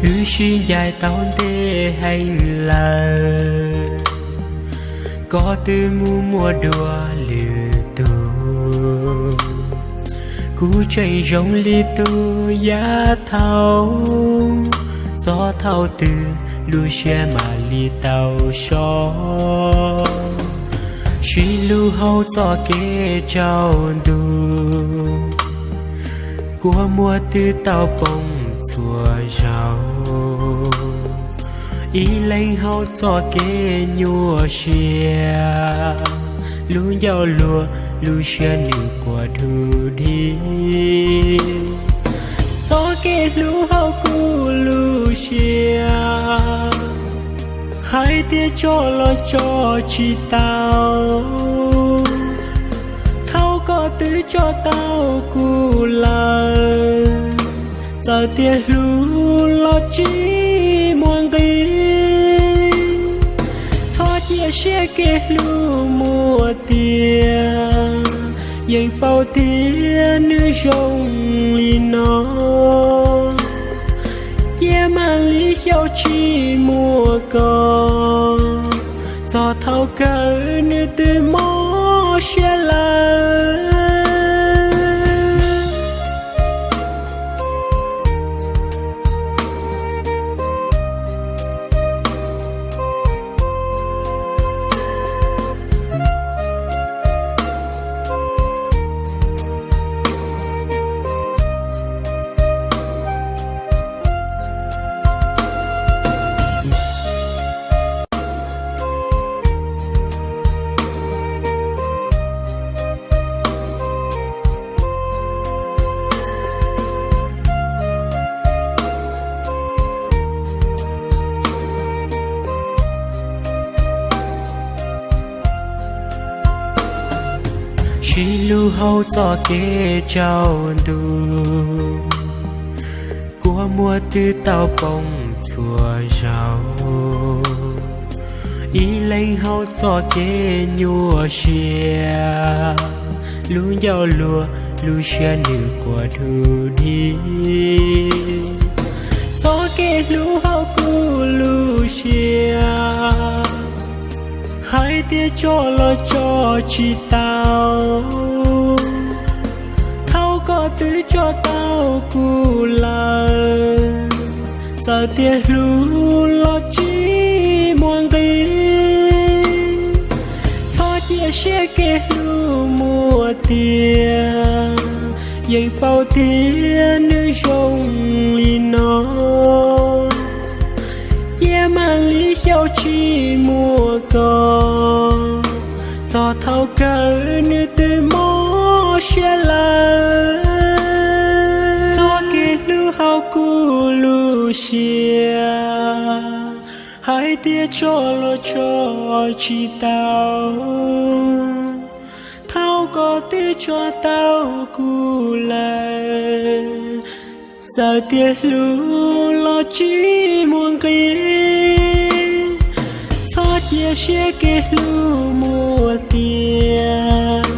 Wb sib ncaim tau ntev heev lawm, koj twb mus muaj dua lwm tus. Kuv tseem zoo li tus yav thaud, txog thaum twg lub siab mam li tau so. Sib hlub hauv txoj kev tsaus ntuj, kua muag twb tau poob txhua zaus. Ib leeg hauv txoj kev nyuaj siab, lub ncauj luag lub siab nws quaj du du. Txoj kev hlub hauv kuv lub siab, hais tias tso los tso tsis tau. Thaum koj twb tso tau kuv lawm, txawm tias hlub los tsis muaj nqis. Txhob cia siab kev hlub muaj tiag, yeej paub tias nws zoo li no. Cia mam li xyaum tsis muaj koj, txog thaum kawg nws twb mob siab lawm. Sib hlub hauv txoj kev tsaus ntuj, kua muag twb tau poob txhua zaus. Ib leeg hauv txoj kev nyuaj siab, lub ncauj luag lub siab nws quaj du du. Txoj kev hlub hauv kuv lub siab, hais tias tso los tso tsis tau. Thaum koj twb tso tau kuv lawm, txawm tias hlub los tsis muaj nqis. Txhob cia siab kev hlub muaj tiag, yeej paub tias nws zoo li no. Cia mam li xyaum tsis muaj koj, txog thaum kawg nws twb mob siab lawm. Txoj kev hlub hauv kuv lub siab, hais tias tso los tso tsis tau. Thaum koj twb tso tau kuv lawm, txawm tias hlub los tsis muaj nqis. Txhob cia siab kev hlub muaj tiag,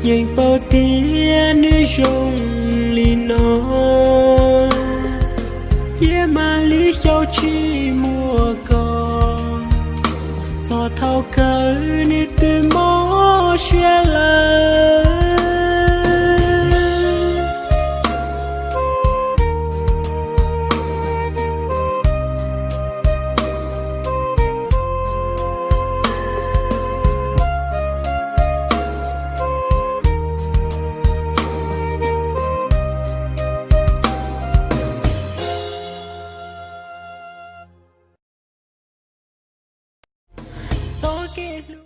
yeej paub tias nws zoo li no. Cia mam li xyaum tsis muaj koj, txog thaum kawg nws twb mob siab lawm. Txoj kev hlub